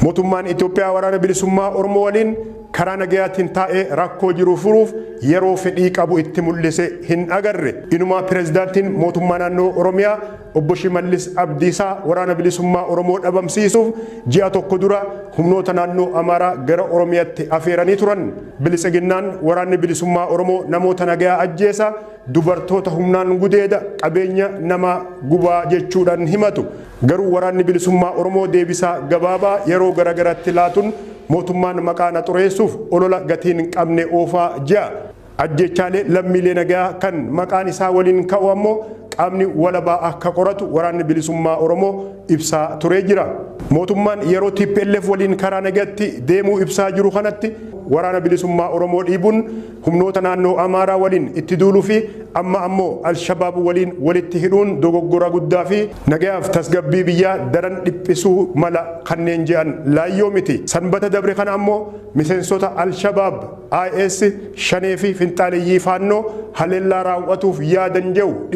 Mootummaan Itoophiyaa waraana bilisummaa Oromoo waliin karaa nagayaatiin taa'ee rakkoo jiru furuuf yeroo fedhii qabu itti mul'ise hin agarre. Inumaa pireezidaantiin mootummaa naannoo Oromiyaa obbo Shimallis Abdiisaa waraana bilisummaa Oromoo dhabamsiisuuf ji'a tokko dura humnoota naannoo Amaaraa gara Oromiyaatti afeeranii turan. Bilisiginnaan waraanni bilisummaa Oromoo namoota nagayaa ajjeesa, dubartoota humnaan gudeeda, qabeenya nama gubaa jechuudhaan himatu. Garuu waraanni bilisummaa Oromoo deebisaa gabaabaa yeroo garagaraatti laatuun mootummaan maqaa na xureessuuf olola gatiin hin qabne oofaa ji'a. Ajjechaalee lammiilee nagaa kan maqaan isaa waliin ka'u ammoo qaamni walabaa akka qoratu waraanni bilisummaa Oromoo ibsaa turee jira. Mootummaan yeroo TPLF waliin karaa nagaatti deemuu ibsaa jiru kanatti waraana bilisummaa Oromoo dhiibuun humnoota naannoo Amaaraa waliin itti duuluu fi amma ammoo Alshabaab waliin walitti hidhuun dogoggora guddaa fi nagayaaf tasgabbii biyyaa daran dhiphisuu mala kanneen je'an laayyoo miti. Sanbata dabre kana ammoo miseensota Alshabaab, IS, Shanee fi Finxaaleyyii Faannoo haleellaa raawwatuuf yaadan jiru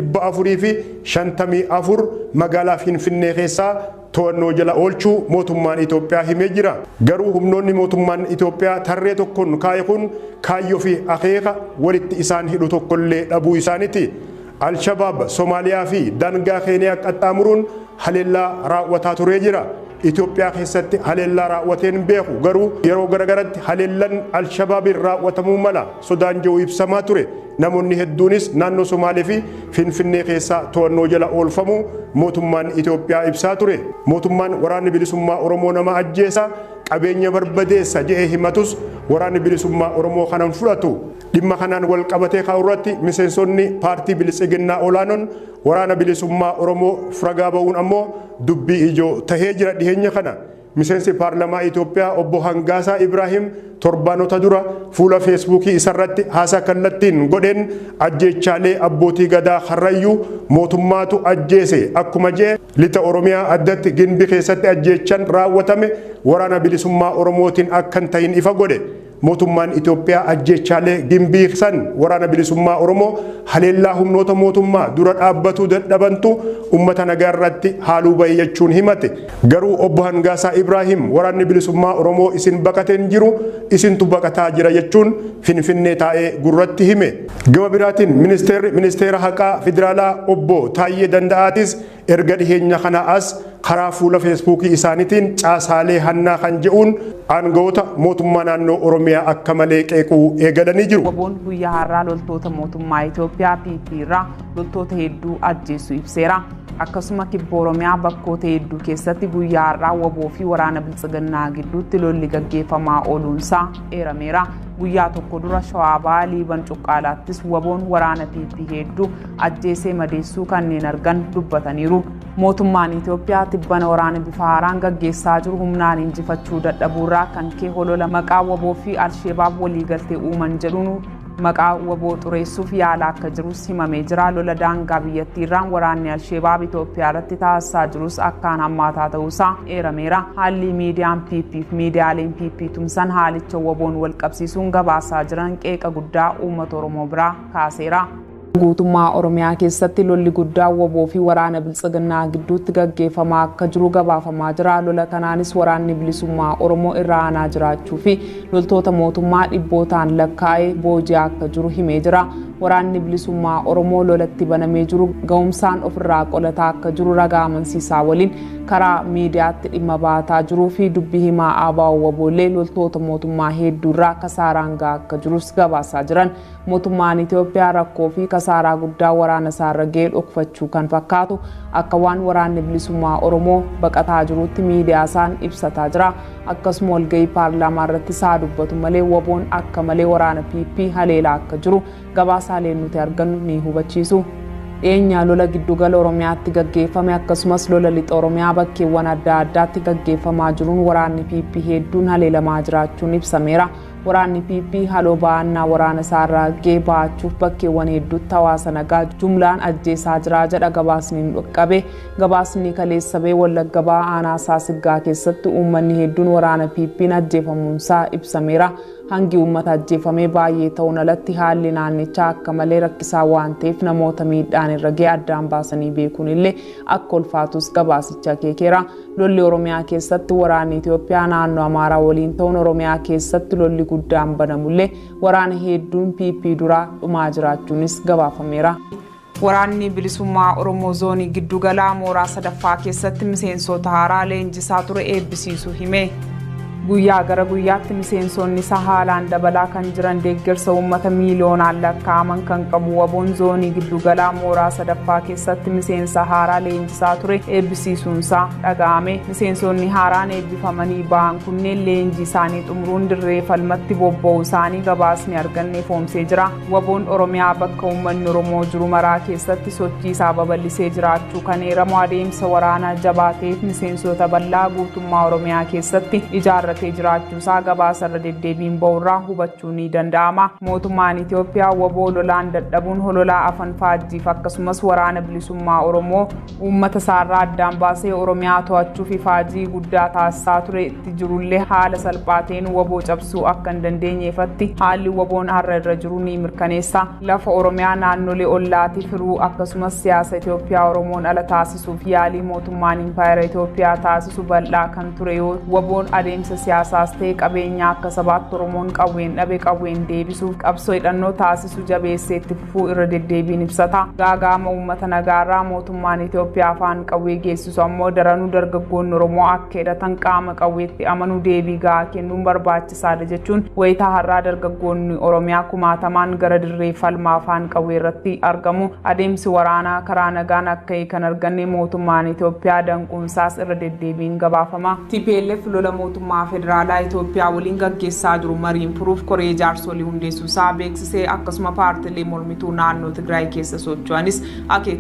454 magaalaa Finfinnee keessaa to'annoo jala oolchuu mootummaan Itoophiyaa himee jira. Garuu humnoonni mootummaan Itoophiyaa tarree tokkoon kaa'e kun kaayyoo fi akeeka walitti isaan hidhu tokkollee dhabuu isaaniiti. Alshabaab Somaaliyaa fi daangaa Keeniyaa qaxxaamuruun haleellaa raawwataa turee jira. Itoophiyaa keessatti haleellaa raawwateen beeku, garuu yeroo garagaratti haleellaan Alshabaabiin raawwatamuu mala sodaan jiru ibsamaa ture. Namoonni hedduunis naannoo Somaalee fi Finfinnee keessaa to'annoo jala oolfamuu mootummaan Itoophiyaa ibsaa ture. Mootummaan waraanni bilisummaa Oromoo nama ajjeesa, qabeenya barbadeessa je'ee himatus waraanni bilisummaa Oromoo kanan fudhatu. Dhimma kanaan wal qabatee ka'u irratti miseensonni paartii bilisiginnaa olaanoon waraana bilisummaa Oromoo ragaa ba'uun ammoo dubbii ijoo tahee jira dhiheenya kana. Miseensi paarlamaa Itoophiyaa obbo Hangaasaa Ibraahim torbaanota dura fuula Feesbuukii isarratti haasaa kallattiin godheen ajjeechaalee abbootii gadaa Harrayyuu mootummaatu ajjeese akkuma jee lixa Oromiyaa addatti Gimbii keessatti ajjeechaan raawwatame waraana bilisummaa Oromootiin akka hin ta'in ifa godhe. Mootummaan Itoophiyaa ajjeechaalee Gimbii san waraana bilisummaa Oromoo haleellaa humnoota mootummaa dura dhaabbatuu dadhabantu uummata nagaa irratti haaluu bahe jechuun himate. Garuu obbo Hangaasaa Ibraahim waraanni bilisummaa Oromoo isin baqateen jiru isintu baqataa jira jechuun Finfinnee taa'ee gurratti hime. Gama biraatiin ministeerri ministeera haqaa federaalaa obbo Taayyee Danda'aatis erga dhiheenya kana as karaa fuula Feesbuukii isaaniitiin caasaalee hannaa kan je'uun aangawoota mootummaa naannoo Oromiyaa akka malee qeequu eegalanii jiru. Waboon guyyaa har'aa loltoota mootummaa Itoophiyaa PP irraa loltoota hedduu ajjeessu ibseera. Akkasuma kibba Oromiyaa bakkoota hedduu keessatti guyyaa har'aa waboo fi waraana biltsiginnaa gidduutti lolli gaggeeffamaa ooluunsaa eerameera. Guyyaa tokko dura Shawaa Bahaa Liiban Cuqqaalaattis waboon waraana PP hedduu ajjeesee madeessuu kanneen argan dubbataniiru. Mootummaan Itoophiyaa tibbana waraana bifa haaraan gaggeessaa jiru humnaan injifachuu dadhabuurraa kan ka'e holola maqaa waboo fi Alshabaab waliigaltee uuman jedhuun maqaa waboo xureessuuf yaala akka jirus himamee jira. Lola daangaa biyyattiirraan waraanni Alshabaab Itoophiyaa irratti taasisaa jirus akkaan hammaataa ta'uusaa eerameera. Haalli miidiyaan PP fi miidiyaaleen PP tumsan haalicha waboon wal qabsiisuun gabaasaa jiran qeeqa guddaa uummata Oromoo biraa kaaseera. Guutummaa Oromiyaa keessatti lolli guddaa waboo fi waraana biltsiginnaa gidduutti gaggeeffamaa akka jiru gabaafamaa jira. Lola kanaanis waraanni bilisummaa Oromoo irra aanaa jiraachuu fi loltoota mootummaa dhibbootaan lakkaa'ee booji'aa akka jiru himee jira. Waraanni bilisummaa Oromoo lolatti banamee jiru ga'umsaan ofirraa qolataa akka jiru ragaa amansiisaa waliin karaa miidiyaatti dhimma baataa jiruu fi dubbii himaa ABO waboollee loltoota mootummaa hedduurraa kasaaraan gahaa akka jirus gabaasaa jiran. Mootummaan Itoophiyaa rakkoo fi kasaaraa guddaa waraana isaarra ga'e dhokfachuu kan fakkaatu akka waan waraanni bilisummaa Oromoo baqataa jirutti miidiyaa isaan ibsataa jira. Akkasuma walgahii paarlaamaa irratti isaa dubbatu malee waboon akka malee waraana PP haleelaa akka jiru gabaasaaleen nuti argannu ni hubachiisu. Dhiyeenya lola giddugala Oromiyaatti gaggeeffame akkasumas lola lixa Oromiyaa bakkeewwan adda addaatti gaggeeffamaa jiruun waraanni PP hedduun haleelamaa jiraachuun ibsameera. Waraanni PP haloo ba'annaa waraana isaarraa ga'e ba'achuuf bakkeewwan hedduutti hawaasa nagaa jumlaan ajjeesaa jira jedha gabaasni nu qaqqabe. Gabaasni kaleessa ba'e Wallagga Bahaa aanaa Saasiggaa keessatti uummanni hedduun waraana PP'n ajjeefamuunsaa ibsameera. Hangi uummata ajjeefamee baay'ee ta'uun alatti haalli naannichaa akka malee rakkisaa waan ta'eef namoota miidhaan irra ga'e addaan baasanii beekuun illee akka ulfaatus gabaasicha akeekeera. Lolli Oromiyaa keessatti waraanni Itoophiyaa naannoo Amaaraa waliin ta'uun Oromiyaa keessatti lolli guddaan banamullee waraana hedduun PP duraa dhumaa jiraachuunis gabaafameera. Waraanni bilisummaa Oromoo zoonii giddugalaa mooraa sadaffaa keessatti miseensota haaraa leenjisaa ture eebbisiisuu hime. Guyyaa gara guyyaatti miseensonni isaa haalaan dabalaa kan jiran deeggarsa uummata miiliyoonaan lakkaa'aman kan qabu waboon zoonii giddugalaa mooraa sadaffaa keessatti miseensa haaraa leenjisaa ture eebbisiisuunsaa dhaga'ame. Miseensonni haaraan eebbifamanii ba'an kunneen leenjii isaanii xumuruun dirree falmatti bobba'uu isaanii gabaasni arganne foomsee jira. Waboon Oromiyaa bakka uummanni Oromoo jiru maraa keessatti sochii isaa babal'isee jiraachuu kan eeramu adeemsa waraanaa jabaa ta'eef miseensota bal'aa guutummaa Oromiyaa keessatti ijaarratee jiraachuusaa gabaasa irra deddeebiin ba'urraa hubachuu ni danda'ama. Mootummaan Itoophiyaa waboo lolaan dadhabuun hololaa afan faajjiif akkasumas waraana bilisummaa Oromoo uummata isaarraa addaan baasee Oromiyaa to'achuuf ifaajii guddaa taasisaa ture itti jirullee haala salphaa ta'een waboo cabsuu akka hin dandeenyeefatti haalli waboon har'a irra jiru ni mirkaneessa. Lafa Oromiyaa naannolee ollaatti firuu akkasumas siyaasa Itoophiyaa Oromoon ala taasisuuf yaalii mootummaan impaayera Itoophiyaa taasisu bal'aa kan ture yoo waboon adeemsa siyaasaas ta'e qabeenya akka sabaatti Oromoon qawween dhabe qawween deebisuuf qabsoo hidhannoo taasisu jabeessee itti fufuu irra deddeebiin ibsata. Gaagaama uummata nagaarraa mootummaan Itoophiyaa afaan qawwee geessisu ammoo daranuu dargaggoonni Oromoo akka hidhatan qaama qawweetti amanuu deebii gahaa kennuun barbaachisaadha jechuun wayitaa har'aa dargaggoonni Oromiyaa kumaatamaan gara dirree falmaa afaan qawwee irratti argamu. Adeemsi waraanaa karaa nagaan akka kan arganne mootummaan Itoophiyaa danquunsaas irra deddeebiin gabaafama. TPLF lola mootummaa federaalaa Itoophiyaa waliin gaggeessaa jiru mariin furuuf koree jaarsolii hundeessuusaa beeksisee akkasuma paartilee mormituu naannoo Tigraay keessa socho'anis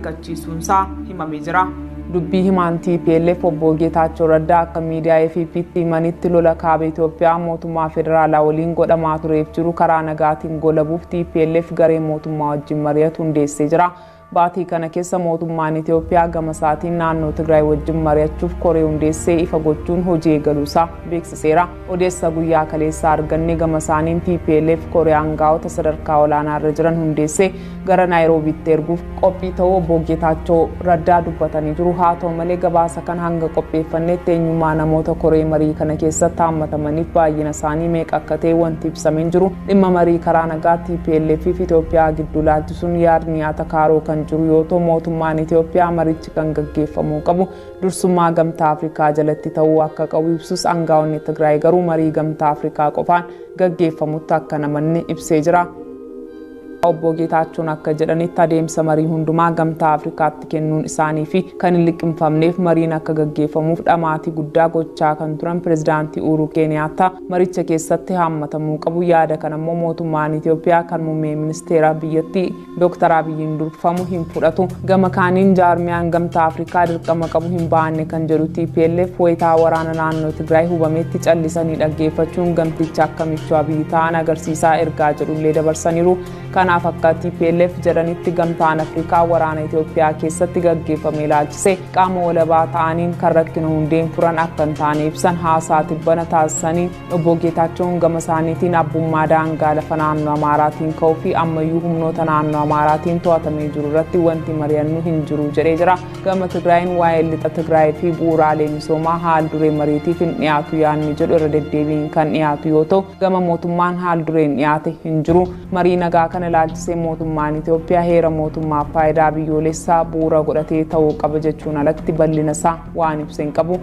akeekkachiisuunsaa himamee jira. Dubbii himaan TPLF obbo Geetaachoo Raddaa akka miidiyaa AFP'tti himanitti lola kaaba Itoophiyaa mootummaa federaalaa waliin godhamaa tureef jiru karaa nagaatiin golabuuf TPLF garee mootummaa wajjin mari'atu hundeessee jira. Baatii kana keessa mootummaan Itoophiyaa gama isaatiin naannoo Tigraay wajjin mari'achuuf koree hundeessee ifa gochuun hojii eegaluusaa beeksiseera. Odeessa guyyaa kaleessaa arganne gama isaaniin TPLF koree aangaa'ota sadarkaa olaanaa irra jiran hundeessee gara Naayiroobiitti erguuf qophii ta'uu obbo Geetaachoo Raddaa dubbatanii jiru. Haa ta'u malee gabaasa kan hanga qopheeffannetti eenyummaa namoota koree marii kana keessatti haammatamaniif baay'ina isaanii meeqa akka ta'e wanti ibsamee hin jiru. Dhimma marii karaa nagaa TPLF fi Itoophiyaa gidduu laalchisuun yaadni atakaaroo kan jiru yoo ta'u mootummaan Itoophiyaa marichi kan gaggeeffamuu qabu dursummaa gamtaa Afrikaa jalatti ta'uu akka qabu ibsus aangaa'onni Tigraay garuu marii gamtaa Afrikaa qofaan gaggeeffamutti akka namanni ibsee jira. Obbo Geetaachoon akka jedhanitti adeemsa marii hundumaa gamtaa Afrikaatti kennuun isaanii fi kan hin liqimfamneef mariin akka gaggeeffamuuf dhamaatii guddaa gochaa kan turan pirezidaantii Uhuru Keeniyaattaa maricha keessatti haammatamuu qabu. Yaada kan ammoo mootummaan Itoophiyaa kan muummee ministeera biyyattii Dr. Abiyyiin durfamu hin fudhatu. Gama kaaniin jaarmiyaan gamtaa Afrikaa dirqama qabu hin baanne kan jedhu TPLF wayitaa waraana naannoo Tigraay hubametti callisanii dhaggeeffachuun gamticha akka michuu Abiyyi ta'an agarsiisaa ergaa jedhullee dabarsaniiru. Kanaaf akka TPLF jedhanitti gamtaan Afrikaa waraana Itoophiyaa keessatti gaggeeffame ilaalchise qaama walabaa ta'aniin kan rakkina hundeen furan akka hin taane ibsan haasaa tibbana taasisanii obbo Geetaachoon gama isaaniitiin abbummaa daangaa lafa naannoo Amaaraatiin ka'uu fi ammayyuu humnoota naannoo Amaaraatiin to'atamee jiru irratti wanti mari'annu hin jiru jedhee jira. Gama Tigraayin waa'ee lixa Tigraay fi bu'uuraalee misoomaa haal duree mariitiif hin dhiyaatu yaadni jedhu irra deddeebiin kan dhiyaatu yoo ta'u gama mootummaan haal dureen dhiyaate hin jiru. Marii nagaa kana ilaalchisee mootummaan Itoophiyaa heera mootummaa faayidaa biyyoolessaa bu'uura godhatee ta'uu qaba jechuun alatti bal'ina isaa waan ibsa hin qabu.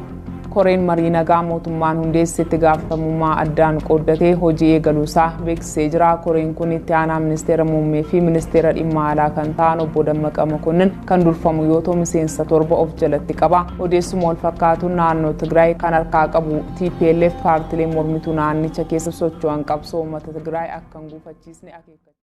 Koreen marii nagaa mootummaan hundeessetti gaafatamummaa addaan qooddatee hojii eegaluusaa beeksisee jira. Koreen kun itti aanaa ministeera muummee fi ministeera dhimma alaa kan ta'an obbo Dammaqa Mokonnin kan durfamu yoo ta'u miseensa 7 of jalatti qaba. Odeessuma wal fakkaatuun naannoo Tigraay kan harkaa qabu TPLF paartilee mormituu naannicha keessa socho'an qabsoo uummata Tigraay akka hin gufachiisne akeekkachiise.